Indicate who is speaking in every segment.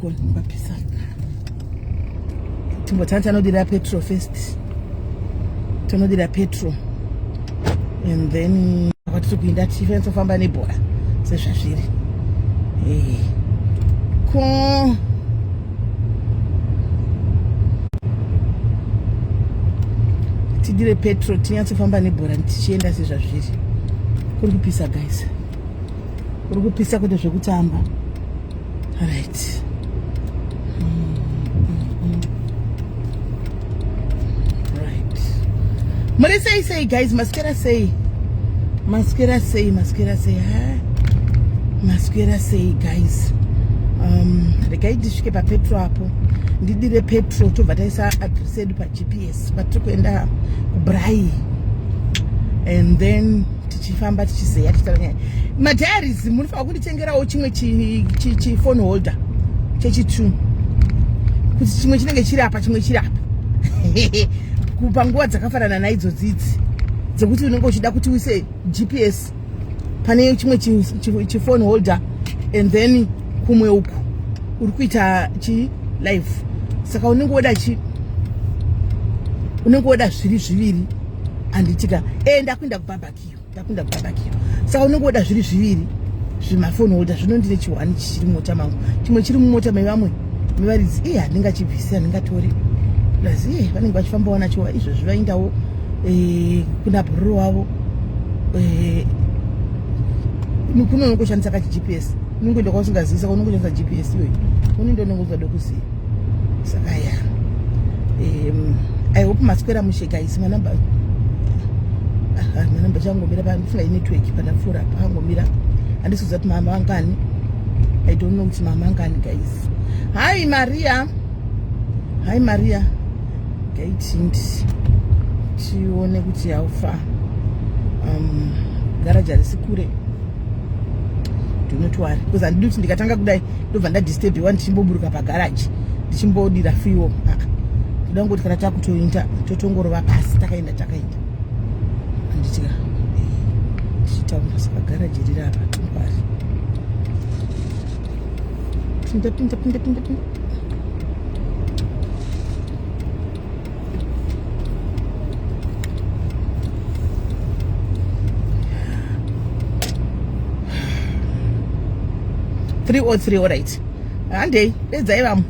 Speaker 1: Madekoni kwapisa. Timbotanga tanodira petrol first. Tonodira petrol. And then kwatiri kuinda tifanira nebhora sezvazviri. Eh. Ko tidire petrol tinyatsofamba nebhora tichienda sezvazviri. Kuri kupisa guys. Kuri kupisa kwete zvekutamba. Right. Right. Muri sei sei guys, maswera sei? Maswera sei, maswera sei, ha? Maswera sei guys. Regai ndisvike papetrol apo. Ndidire petrol tobva taisa address yedu pa GPS kwatiri kuenda kuBrai. And then tichifamba tichizeya tichitaura nyaya. Madiaries munofanira kunditengerawo chimwe chi phone holder chechi2 kuti chimwe chinenge chiri apa chimwe chiri apa panguva dzakafanana naidzodzi idzi dzekuti unenge uchida kuti uise GPS pane chimwe chifone holder and then kumwe uku uri kuita chi live, saka unenge woda chi unenge woda zviri zviviri handitika. E ndakuenda kubarbecue, ndakuenda kubarbecue, saka unenge woda zviri zviviri zvimafone holder. Zvino ndine chihwani chichiri mumota mangu, chimwe chiri mumota mevamwe mevaridzi. Iye handingachibvisi, handingatori plus iye vanenge vachifambawo nacho. Izvozvi vaendawo kuna bhururu wavo. Kuno unongoshandisa kachi GPS, unongoenda kwausingazivi, saka unongoshandisa GPS iyoyo, unoenda unenge usingade kuziva. Saka ya, I hope maswera mushe guys. Manamba manamba changomira pandifunga inetwork pandapfuura pangomira, handisi kuziva kuti mama vangani. I don't know kuti mama angani guys. Hi Maria, hi Maria. Gaitindi tione kuti haufa. Garaji harisi kure, do not worry, because handidi kuti ndikatanga kudai ndobva ndadisturbiwa ndichimboburuka pagaraji ndichimbodira fuel. Ndoda ngoti kana takutoinda totongorova pasi, takaenda takaenda, handitika tichitaura. Saka garaji riri apa, don't worry. Pinda, pinda, pinda, pinda, pinda. 3:03, alright, handei, bedzai vamwe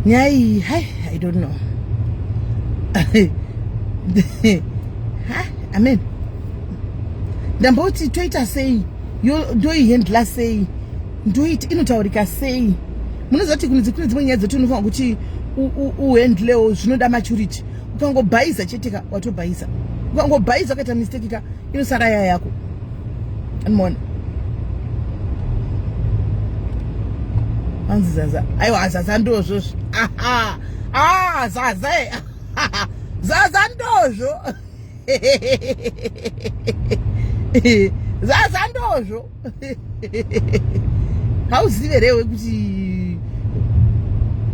Speaker 1: nyaya iyi. Hai, I don't know. Ha, amen. Ndamboti toita sei, ndoihandla sei, ndoiti inotaurika sei? Munoziva kuti kune dzimwe nyaya dzoti unofanira kuti uhandlewo, zvinoda maturity. Ukangobhaiza cheteka, watobhaiza. Ukangobhaiza ukaita mistake ka, inosara yaya yako. Anmona anzi Zaza. Aiwa, Zaza ndozvozvo. Aha, ah, Zaza, Zaza ndozvo, Zaza ndozvo. Hauzive rewe kuti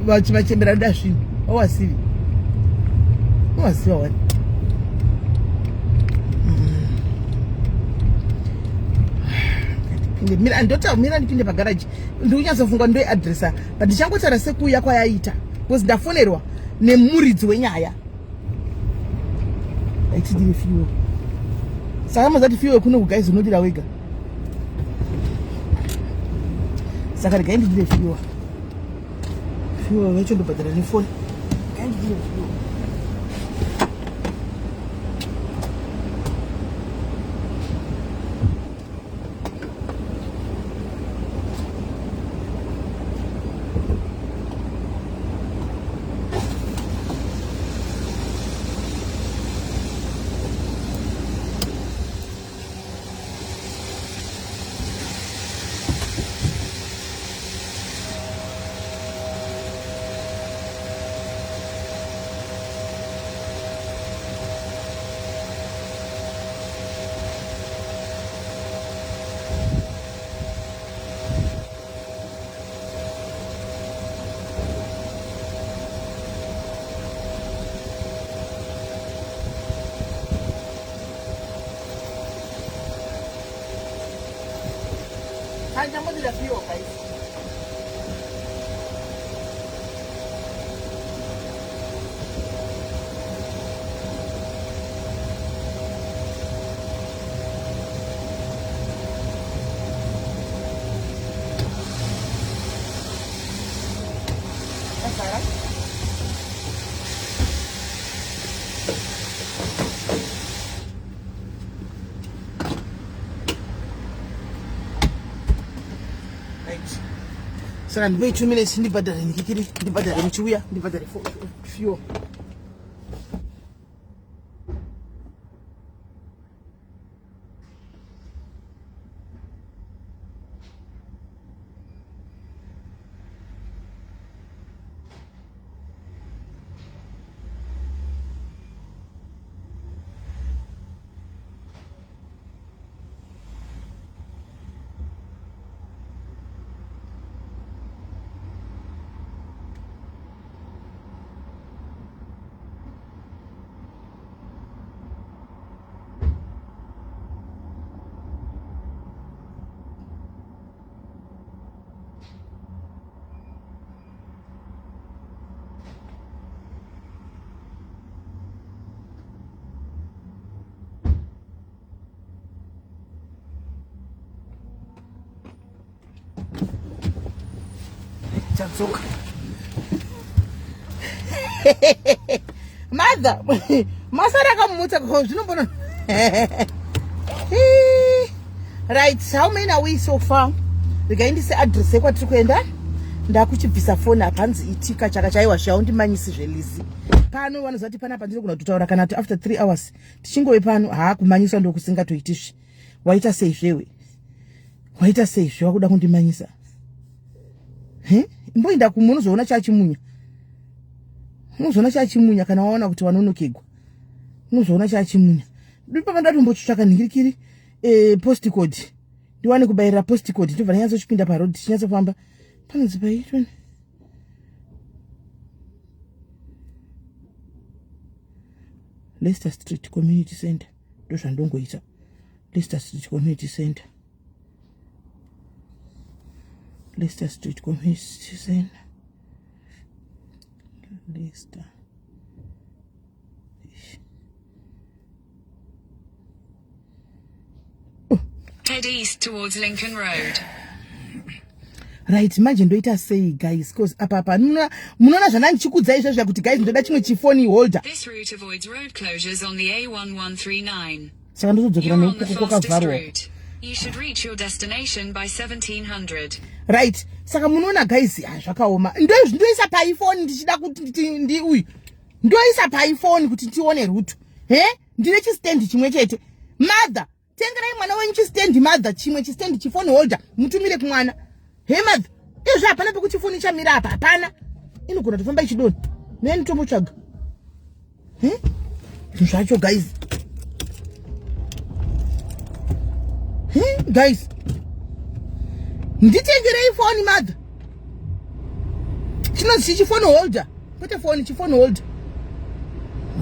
Speaker 1: vachembera noda zvinhu? Awazivi, awaziva wani. Mira, ndota mira ndipinde pagaraji. Ndikunyatsofunga ndoiadresa, but ndichangotaura sekuuya kwayaita because ndafonerwa nemuridzi wenyaya. Aitidire fuel, saka mazati fuel kuno guys unodira wega, saka regai ndidire fuel. Fuel yacho ndobhadhara nefoni. Regai ndidire fuel. Handambodira fuel guys. Saka ndipei 2 minutes ndibhadhare ndikikiri, ndibhadhare muchiuya, ndibhadhare fuel. Chadzoka. Mother, masara akamutsa ko zvinombona. Right, how many are we so far? Regai ndise address yekwatiri kuenda. Ndakuchibvisa foni apa hanzi itika chaka chaiwa zvaundimanyisi zvelizi. Pano vanoziva kuti panapa ndinogona kutotaura kana kuti after 3 hours tichingove pano haa kumanyiswa ndokusingatoitizve. Waita sei zvewe? Waita sei zve wakuda kundimanyisa? He? Imboenda kumwe unozoona chachimunya. Unozoona chachimunya kana waona kuti wanonokegwa. Unozoona chachimunya. Ndipapa ndatombotsvaka nhirikiri eh post code. Ndiwane kubayirira post code ndobva ndanyatsochipinda paroad tichinyatsofamba. Panonzi paitwa. Leicester Street Community Center ndozvandongoita. Leicester Street Community Center. Leicester Street Community Center. Leicester.
Speaker 2: Head east towards Lincoln Road.
Speaker 1: Right, manje ndoita sei guys cause apa apa munoona zvana ndichikudzai izvozvo kuti guys ndoda chimwe chifoni holder.
Speaker 2: This route avoids road closures on the A1139.
Speaker 1: Saka ndotodzokera neukuku kwakavharwa.
Speaker 2: You should reach your destination by 1700.
Speaker 1: Right. Saka munoona guys ah, zvakaoma. Ndoisa paifoni ndichida kuti ndi uyu. Ndoisa paifoni kuti tione route. He? Ndine chistand chimwe chete. Mother, tengerai mwana wenyu chistand mother, chimwe chistand chifoni holder mutumire kumwana. He mother, izvo hapana pekuti foni ichamira apa, hapana. Inogona kutofamba ichidonha. Neni tombotsvaga. He? Zvacho guys. He guys. Nditengerei foni mother. Chinonzi chifoni holder. Kwete foni, chifoni holder.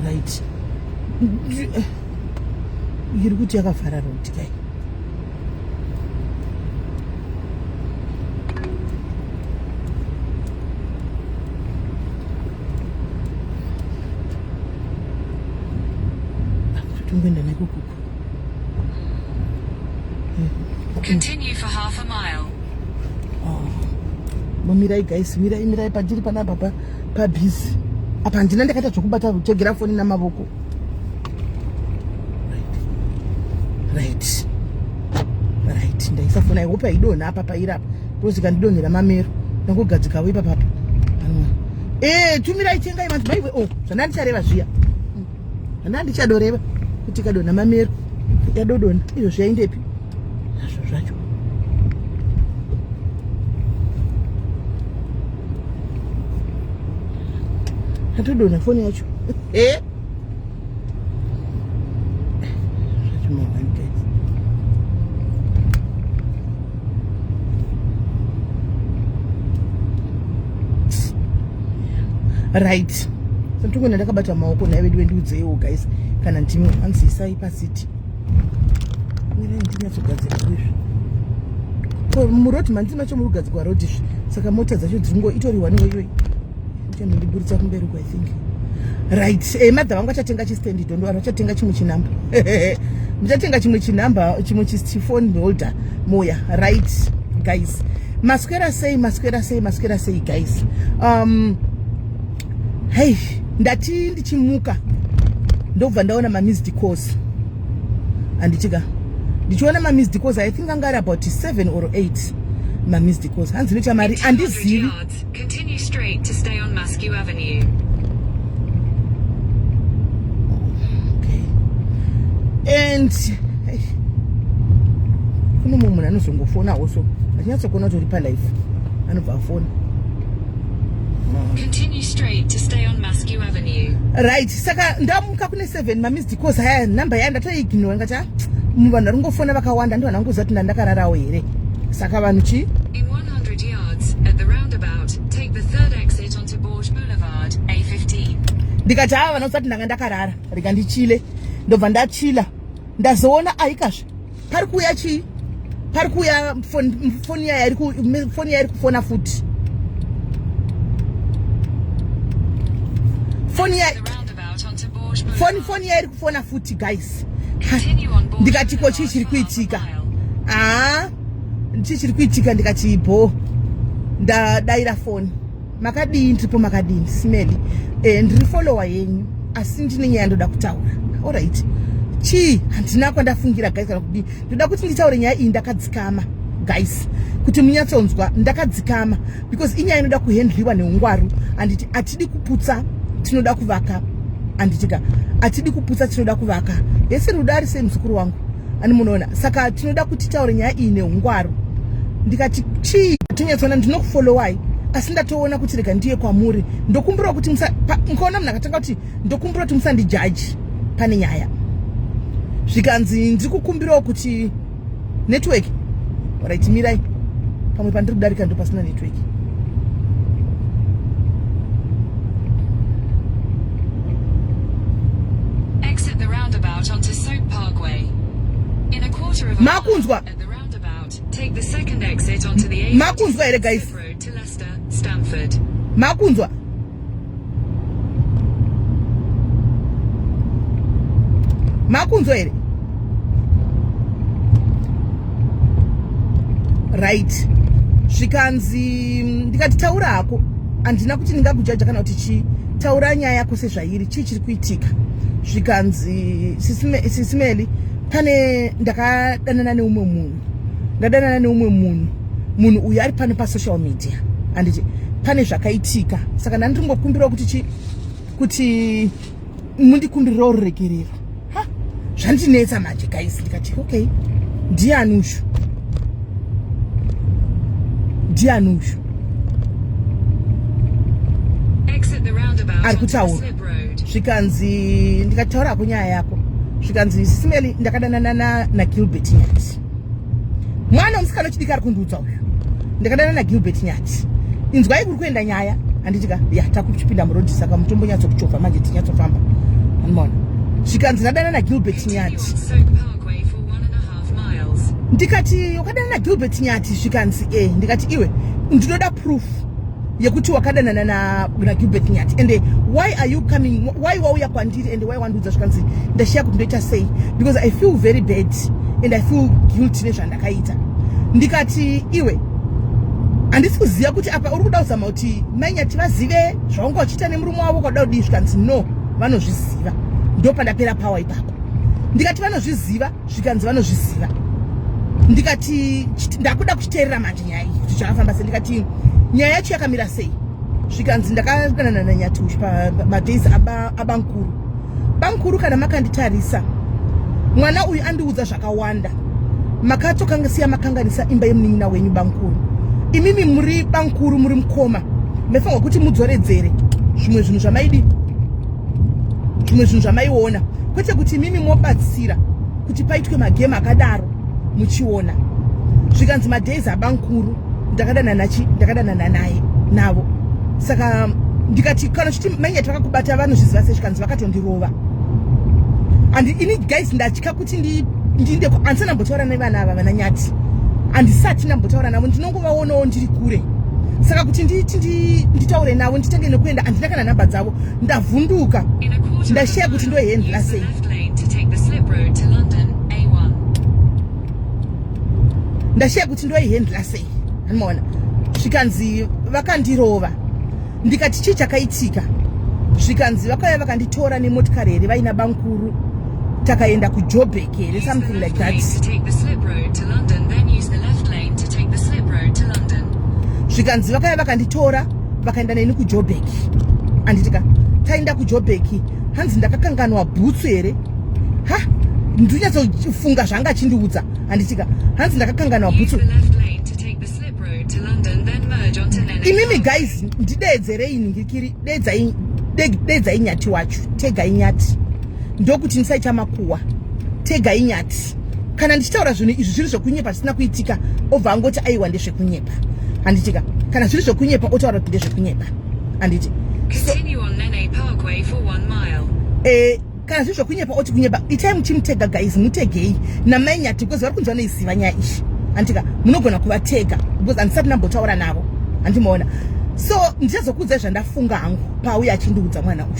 Speaker 1: Right. Iri kuti yakavhara road kai. Tungoenda neko kuku.
Speaker 2: Continue for half a mile.
Speaker 1: Oh. Mirai guys, mirai mirai pandiri panapa pa pa busy. Apa handina ndakaita zvokubata kutegera foni namavoko. Right. Right. Ndaisa foni I hope haidonha apa pairi apa. Because ikandidonhera mamero. Ndangogadzikawo ipapapa. Eh, tumirai tengai manzi maiwe oh, zvandandichareva zviya. Handandichadoreva kuti ikadonha mamero yadodona izvo zvaindepi nazvo zvacho atodonha foni yacho eh? zvacho mahwani guys right Santungona ndakabata maoko nhai vedu vendiudzeiwo guys kana ndimi hanzi isai pasiti mirai ndinyatsogadzira izvi ko muroad mandiri macho muri kugadzirwa road izvi saka mota dzacho dziringo itori one way iyoyi ichanondiburitsa kumberi uko i think right eh, madha vangu achatenga chistendi dondo vanhu vachatenga chimwe chinamba muchatenga chimwe chinamba chimwe chifone holder moya right guys maswera sei maswera sei maswera sei guys um hey ndati ndichimuka ndobva ndaona mamissed calls handitika ndichiona mamissed calls i think anga ari about 7 or 8 Mamissed calls hanzi inoita mari andizivi.
Speaker 2: Continue straight to stay on Maskew Avenue.
Speaker 1: Okay. And hey, kune mumwe munhu anozongofonawo so achinyatsokuona kuti uri palife anobva afona.
Speaker 2: Continue straight to stay on Maskew Avenue.
Speaker 1: Right, saka ndamuka kune 7 mamissed calls haya number yaya ndatoignore ngati ah, vanhu vari kungofona vakawanda ndivanhu vangoziva kuti ndandakararawo here saka vanhu chii.
Speaker 2: In 100 yards, at the roundabout, take the third exit onto Borge Boulevard, A15.
Speaker 1: Ndikati ava vanoziva kuti ndanga ndakarara rega ndichile ndobva ndachila ndazoona aikazve pari kuuya chii pari kuuya foni yaya iri kufona futi foni ya foni foni yairi kufona futi guys ndikati ko chii chiri kuitika aa chii chiri kuitika ndikati bho ndadaira foni makadii ndiripo makadini simeli e, ndiri follower yenyu asi ndine nyaya ndoda kutaura alright chii handina kwandafungira guys kana kudii ndoda kuti nditaure nyaya iyi ndakadzikama guys kuti munyatsonzwa ndakadzikama because inyaya inoda kuhendliwa neungwaru anditi atidi kuputsa tinoda kuvaka anditika atidi kuputsa tinoda kuvaka yese rudo ari sei muzukuru wangu ani munoona saka tinoda kuti taure nyaya iyi neungwaru ndikati chii tonyatsoona ndinokufollowai asi ndatoona kuti rega ndiye kwamuri ndokumbirawo kuti mukaona munhu akatanga kuti ndokumbira kuti musandijaji pane nyaya zvikanzi ndiri kukumbirawo kuti network right mirai pamwe pandiri kudarika ndo pasina network
Speaker 2: Exit the roundabout onto Soap Parkway. In a quarter of a
Speaker 1: Makunzwa.
Speaker 2: mile at the roundabout, take the second exit onto the
Speaker 1: Makunzwa here guys.
Speaker 2: A56 road to Leicester, Stamford.
Speaker 1: Makunzwa. Makunzwa here? Right. Zvikanzi ndikati taura hako handina kuti ndingakujaja kana kuti chii taura nyaya yako sezvairi chii chiri kuitika zvikanzi sisimeli pane ndakadanana neumwe munhu ndadanana neumwe munhu munhu uyu ari pano pasocial media handiti pane zvakaitika saka ndandiringokumbirawo kuti chi kuti mundikumbirirawo ruregerero ha zvandinetsa manje guys ndikati okay ndiani uyu ndiani uyu
Speaker 2: Exit the roundabout
Speaker 1: ari
Speaker 2: onto the
Speaker 1: kutaura
Speaker 2: slip road.
Speaker 1: zvikanzi ndikataura hako nyaya yako zvikanzi sisimeli ndakadanana nagilbert nyati mwana musikana wechidiki ari kundiudza uyu ndakadana nagilbert nyati inzwai kuri kuenda nyaya handiti ka ya takuchipinda murodhi saka mutombo nyatsokuchovha manje tinyatsofamba anmaona zvikanzi ndadana nagilbert
Speaker 2: Continue
Speaker 1: nyati
Speaker 2: on Soap Parkway for 1.5 miles.
Speaker 1: Ndikati wakadana nagilbert nyati zvikanzi e ndikati iwe ndinoda proof yekuti wakadanana nagilbert nyati and why are you coming why wauya kwandiri and why wandiudza zvikanzi ndashiya kuti ndoita sei because I feel very bad and I feel guilty nezvandakaita ndikati iwe handisi kuziva kuti apa uri kuda kuzama kuti mainyati vazive zvaunga uchiita nemurume wavo kwada kudii zvikanzi no vanozviziva ndopandapera power ipapo ndikati vanozviziva zvikanzi vanozviziva ndikati ndakuda kuchiteerera manje nyaya iyi kuti zvakafamba sei ndikati nyaya yacho yakamira sei zvikanzi ndakadanana nanyati pamadays abankuru bankuru kana makanditarisa mwana uyu andiudza zvakawanda makatokangasiya makanganisa imba yemunin'ina wenyu bankuru imimi muri bankuru muri mukoma maifanirwa kuti mudzoredzere zvimwe zvinhu zvamaidi zvimwe zvinhu zvamaiona kwete kuti imimi mobatsira kuti paitwe magame akadaro muchiona zvikanzi madays abankuru ndakadanana chi ndakadanana naye navo saka ndikati kana chiti mainyati vakakubata vanozviziva sei zvikanzi vakatondirova and ini guys ndatya kuti ndiinde handisati ndambotaura nevana ava vana nyati handisati ndambotaura navo ndinongovaonawo ndiri kure saka kuti nditi nditaure navo nditenge nekuenda handina kana nhamba dzavo ndavhunduka
Speaker 2: In a quarter of a
Speaker 1: ndashiya kuti
Speaker 2: mile,
Speaker 1: ndoihendla
Speaker 2: use the
Speaker 1: sei
Speaker 2: left lane to take the slip road to London, A1.
Speaker 1: Ndashiya kuti ndoihendla sei andimaona zvikanzi vakandirova ndikati chii chakaitika zvikanzi vakauya vakanditora nemotikari here vaina bankuru takaenda kujobek here
Speaker 2: Use the
Speaker 1: something like
Speaker 2: left lane
Speaker 1: that
Speaker 2: to take the slip road to London, then use the left lane to take the slip road to London.
Speaker 1: Zvikanzi vakaya vakanditora vakaenda neni kuJobek, anditika taenda kuJobek, hanzi ndakakanganwa bhutsu here. Ha, ndinyatsofunga zvanga achindiudza, handitika hanzi ndakakanganwa bhutsu. Imimi guys, ndideedzerei ningirikiri, deedzai Nyati wacho, tegai Nyati, ndokuti ndisaita makuwa, tegai Nyati. Kana ndichitaura zvinhu izvi zviri zvekunyepa zvisina kuitika, obva angoti aiwa, ndezvekunyepa, handitika. Kana zviri zvekunyepa, otaura kuti ndezvekunyepa, handiti?
Speaker 2: Eh,
Speaker 1: kana zviri zvekunyepa oti kunyepa. Itai muchimutega guys, mutegei namai Nyati because vari kunzi vanoiziva nyaya iyi, handitika. Munogona kuvatega because handisati ndambotaura navo, handimaona. So ndichazokuudzai zvandafunga hangu pauya achindiudza mwana uyu.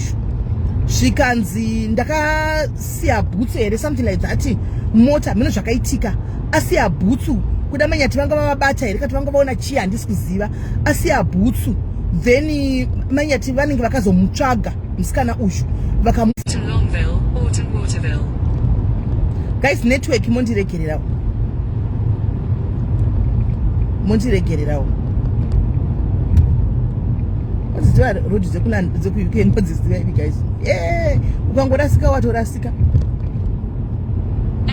Speaker 1: Zvikanzi ndakasiya bhutsu here, something like that, mota mino zvakaitika, asiya bhutsu. Kuda manyati vanga vavabata here, kati vanga vaona chii, handisi kuziva. Asiya bhutsu, then manyati vanenge vakazomutsvaga musikana uyu vakamu. Guys, network, mondiregererawo, mondiregererawo. Odziziva road dzekuUK, ndodziziva ivi guys. E ukangorasika watorasika.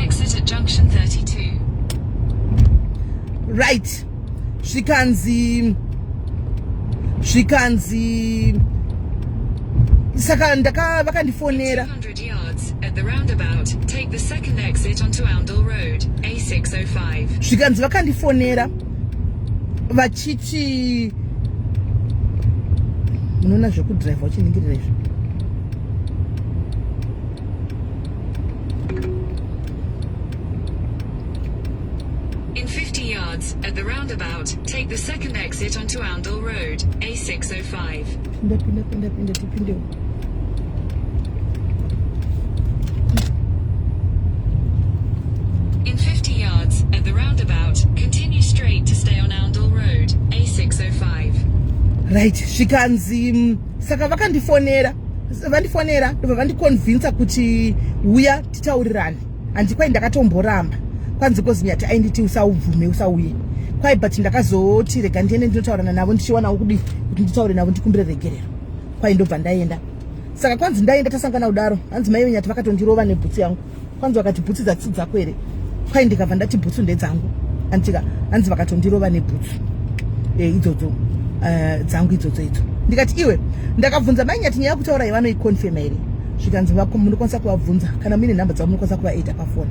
Speaker 2: Exit at junction 32.
Speaker 1: Right, zvikanzi saka ndaka vakandifonera.
Speaker 2: 200 yards, at the roundabout, take the second exit onto Oundle Road, A605.
Speaker 1: Zvikanzi vakandifonera vachiti, munoona zvekudhiraivha uchiningirira izvi.
Speaker 2: In 50 yards, at the roundabout, take the second exit onto Oundle Road, A605.
Speaker 1: Pinda, pinda, pinda, pinda, tipindewo.
Speaker 2: In 50 yards, at the roundabout, continue straight to stay on Oundle Road, A605.
Speaker 1: Right, zvikanzi saka vakandifonera, vandifonera, ndobva vandiconvinsa kuti uya titaurirane. Handi kwai ndakatomboramba, kwanzi kozi Nyati ainditi usaubvume, usauye kwai, but ndakazoti rega ndiende ndinotaurana navo, ndichiwanawo kudi kuti nditaure navo, ndikumbire regerero. Kwai ndobva ndaenda. Saka kwanzi ndaenda, tasangana kudaro, hanzi mai veNyati vakatondirova nebhutsu yangu. Kwanzi vakati, "Bhutsu dzatsi dzako here?" Kwai ndikabva ndati, "Bhutsu ndedzangu," anditika. Hanzi vakatondirova nebhutsu idzodzo dzangu idzodzo idzo. Ndikati, "Iwe," ndakabvunza mai Nyati, "nyaya yekutaura yavanoiconfirma here?" Zvikanzi munokwanisa kuvabvunza, kana muine nhamba dzavo munokwanisa kuvaita pafoni.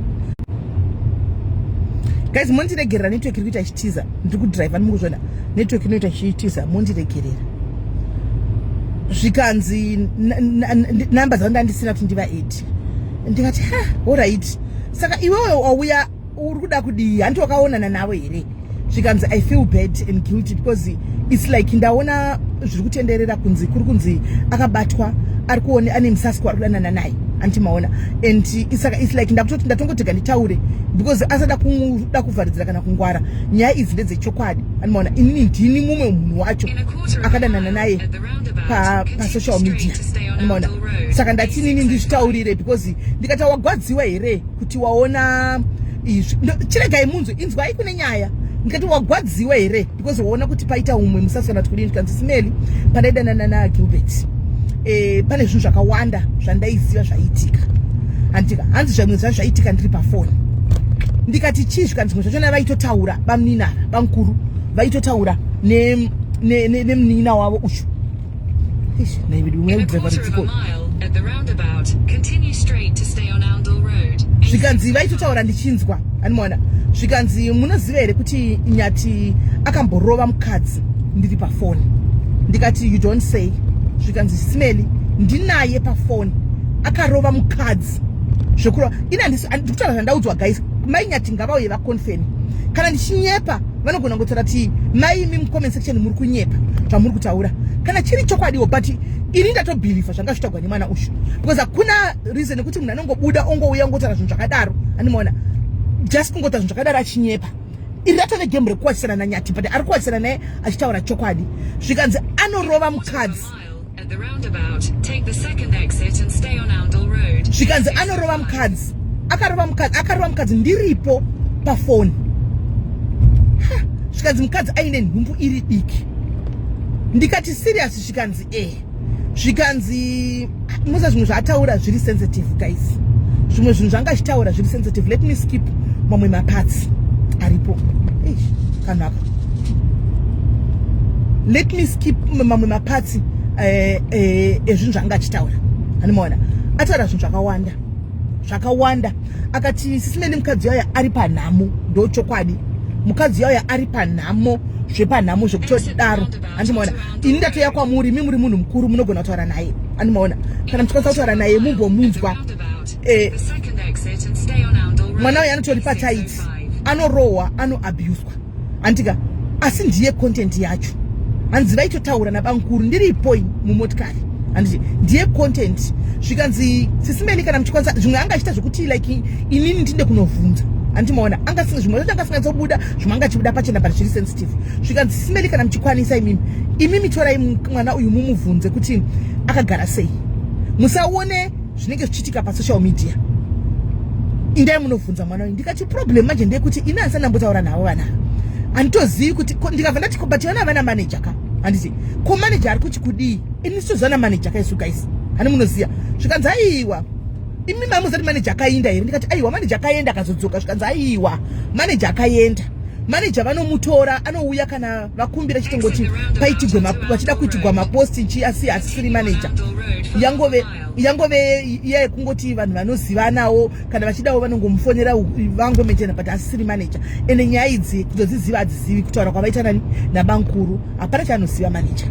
Speaker 1: Guys, mondiregerera, network iri kuita ichitiza. Ndiri kudhiraivha, ndimukuzvona, network inoita ichitiza, mondiregerera. Zvikanzi namba dzavo ndandisina kuti ndivaedi. Ndikati, "Ha, alright, saka iwewe wauya uri kuda kudii? Handi wakaonana navo here?" Zvikanzi, "I feel bad and guilty because it's like ndaona zviri kutenderera kunzi kuri kunzi akabatwa ari kuone ane musasiko ari kudanana naye, andimaona, and saka it's like ndakutoti ndatongotega nditaure because asada kuda kuvharidzira kana kungwara. Nyaya idzi ndedzechokwadi, andimaona. Inini ndini mumwe munhu wacho akadanana naye pasocial media, andimaona. Saka ndati inini ndizvitaurire because ndikati, wagwadziwa here kuti waona izvi?" Chiregai munzwe, inzwai kune nyaya. Ndikati, "Wagwadziwa here because waona kuti paita umwe musasi kana kuti kudini?" Ndikanzi, "Simeli, pandaidanana naGilbert pane zvinhu zvakawanda zvandaiziva zvaiitika, handika. Hanzi zvimwe zvacho zvaiitika ndiri pafoni." Ndikati, "Chii?" Zvikanzi zvimwe zvachona vaitotaura bamuninara bamukuru, vaitotaura nemunin'ina wavo uyu.
Speaker 2: In a quarter of a mile, at the roundabout, continue straight to stay on Oundle Road.
Speaker 1: Zvikanzi vaitotaura ndichinzwa, animaona. Zvikanzi, "Munoziva here kuti Nyati akamborova mukadzi ndiri pafoni?" Ndikati, "You don't say." Zvikanzi, "Simeli, ndinaye pafoni, akarova mukadzi zvekurova." Ini handikutaura zvandaudzwa guys. Mai Nyati ngavauye vaconfirm. Kana ndichinyepa, vanogona kungotaura kuti maimi mucomment section muri kunyepa zvamuri kutaura, kana chiri chokwadiwo. But ini ndatobhilivha zvanga zvitagwa nemwana uyu because hakuna reason yekuti munhu anongobuda ongouya ongotaura zvinhu zvakadaro, animaona, just kungotaura zvinhu zvakadaro achinyepa. Iri ratove game rekuwachisana naNyati, but ari kuwachisana naye achitaura chokwadi. Zvikanzi anorova mukadzi.
Speaker 2: At the roundabout, take the second exit and stay on Oundle Road.
Speaker 1: Zvikanzi anorova mukadzi, akarova mukadzi, akarova mukadzi ndiripo pafoni. Zvikanzi mukadzi aine nhumbu iri diki. Ndikati serious? Zvikanzi eh. Zvikanzi musa zvimwe zvaataura zviri sensitive guys, zvimwe zvinhu zvanga achitaura zviri sensitive. Let me skip mamwe maparts aripo. Eish, kanhu aka. Let me skip mamwe maparts ezvinhu zvanga achitaura. Animaona ataura zvinhu zvakawanda zvakawanda. Akati Sis Melly, mukadzi yauya ari panhamo. Ndo chokwadi, mukadzi yauya ari panhamo zvepanhamo zvekutodaro. Andimaona ini ndatoya kwamuri, imi muri munhu mukuru, munogona kutaura naye. Andimaona kana muchikwanisa kutaura naye, mumbomunzwa. Mwana uyu anotori pataiti, anorohwa, anoabuswa, andika asi ndiye content yacho. Hanzi vaitotaura nabankuru ndiripo mumotikari, handiti ndiye content. Zvikanzi Sis Melly, kana muchikwanisa, zvimwe anga achiita zvekuti like inini ndinde kunovhunza. Handimaona anga zvimwe zvacho anga asinganyatsobuda, zvimwe anga achibuda pachena, but zviri sensitive. Zvikanzi Sis Melly, kana muchikwanisa imimi, imimi torai mwana uyu mumubvunze kuti akagara sei. Musaone zvinenge zvichiitika pasocial media, indai munovhunza mwana uyu. Ndikati problem manje ndeyekuti ini handisati ndambotaura navo vana, handitozivi kuti ndikabva ndati, but vana vana manager ka, handiti? Ko manager ari kuti kudii? Ini sitoziva namanager ka isu guys, hani munoziva. Zvikanzi aiwa, imi mamuzati manager akainda here? Ndikati aiwa, manager akaenda akazodzoka. Zvikanzi aiwa, manager akaenda, manager vanomutora, anouya kana vakumbira chitongoti paitigwe vachida kuitigwa maposti chi, asi asisiri manager, yangove yekungoti vanhu vanozivanawo, kana vachidawo vanongomufonera vangomentena, but asisiri manager. Ende nyaya idzi kutodziziva hadzizivi. Kutaura kwavaita nani nabankuru, hapana chaanoziva manager.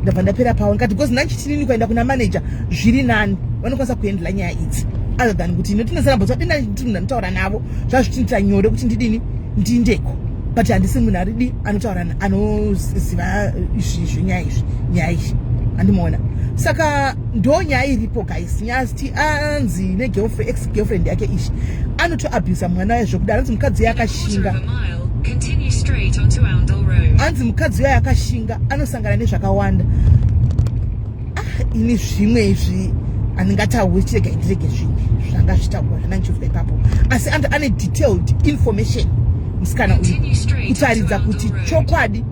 Speaker 1: Ndabva ndapera pawo. Ndikati because nanchitinini kuenda kuna manager zviri nani, vanokwanisa kuhandla nyaya idzi other than kuti inotinesera dina ndinotaura navo, zvazvitinita nyore kuti ndidini ndindeko, but handisi munhu aridi anotaura anoziva zvenyaya izvi, nyaya izvi handimaona. Saka ndo nyaya iripo guys. Nyati anzi negirlfriend, ex girlfriend yake izvi anotoabusa mwana waye zvekudaro. Anzi mukadzi uyo akashinga, anzi mukadzi uyo akashinga, anosangana nezvakawanda. Ah, ini zvimwe izvi handingatauri, chirega ndirege zvimwe zvanga zvitaurwa zvandandichizwa ipapo, asi ane detailed information musikana uyu kutaridza kuti chokwadi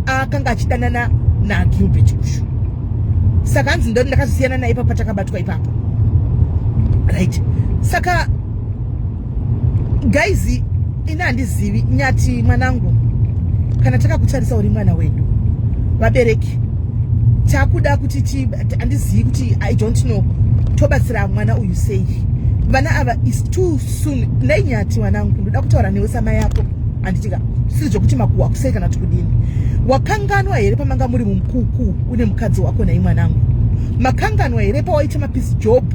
Speaker 1: akanga achidanana naGilbert uyu. Saka hanzi ndoti ndakazosiyana naye ipapo patakabatwa ipapo, right? Saka guys, ini handizivi. Nyati mwanangu, kana takakutarisa uri mwana wedu, vabereki takuda kuti handizivi kuti, I don't know, tobatsira mwana uyu sei. Vana ava is too soon. Nainyati mwanangu, ndoda kutaura newe samai yako, handitika? Zvisiri zvokuti makuhwa kusei kana kuti kudini. Wakanganwa here pamanga muri mumukuku une mukadzi wako? Nai mwanangu, makanganwa here pawaita mapiece job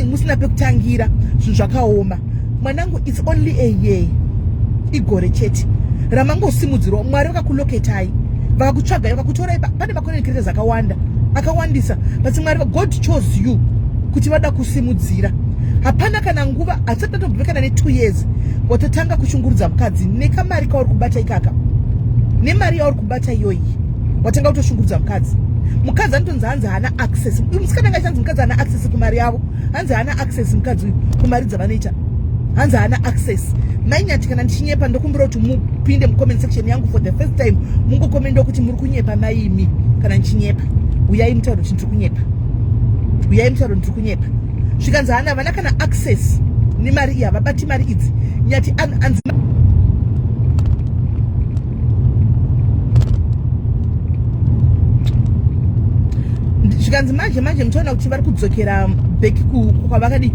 Speaker 1: musina pekutangira? Zvinhu zvakaoma mwanangu. It's only a year, igore chete ramangosimudzirwa. Mwari vakakuloketai, vakakutsvagai, vakakutorai. Pane macontent creators akawanda akawandisa, but Mwari, God chose you kuti vada kusimudzira. Hapana kana nguva, hatisati tatobve kana ne2 years, watotanga kushungurudza mukadzi nekamari kauri kubata ikaka. Nemari yauri kubata iyoyi watanga kutoshungurudza mukadzi. Mukadzi anotonzi hanzi haana access. Musikana anga achanzi mukadzi haana access kumari yavo, hanzi haana access mukadzi uyu kumari dzavanoita, hanzi haana access. Mainyati, kana ndichinyepa, ndokumbira kuti mupinde mucomment section yangu for the first time, mungokomenda kuti muri kunyepa maimi. Kana ndichinyepa, uyai mutauro kuti ndiri kunyepa, uyai mutauro ndiri kunyepa. Zvikanzi hana vana kana access nemari iyi, havabati mari idzi. Nyati anzi zvikanzi manje manje muchaona kuti vari kudzokera back kwavakadi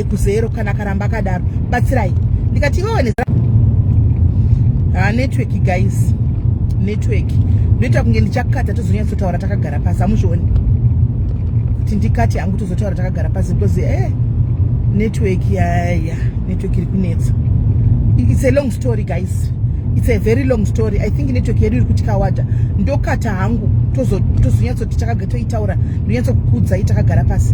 Speaker 1: kuzero kana akaramba akadaro. Batsirai. Ndikati iwewe, ha, network guys, network. Ndoita kunge ndichakata, tozonyatsotaura takagara pasi. Hamuzvioni kuti ndikati hangu tozotaura takagara pasi because network yaya, network iri kunetsa. It's a long story guys, it's a very long story. I think network yedu iri kutikawada. Ndokata hangu, tozonyatsoti toitaura, ndonyatsokukudzai takagara pasi.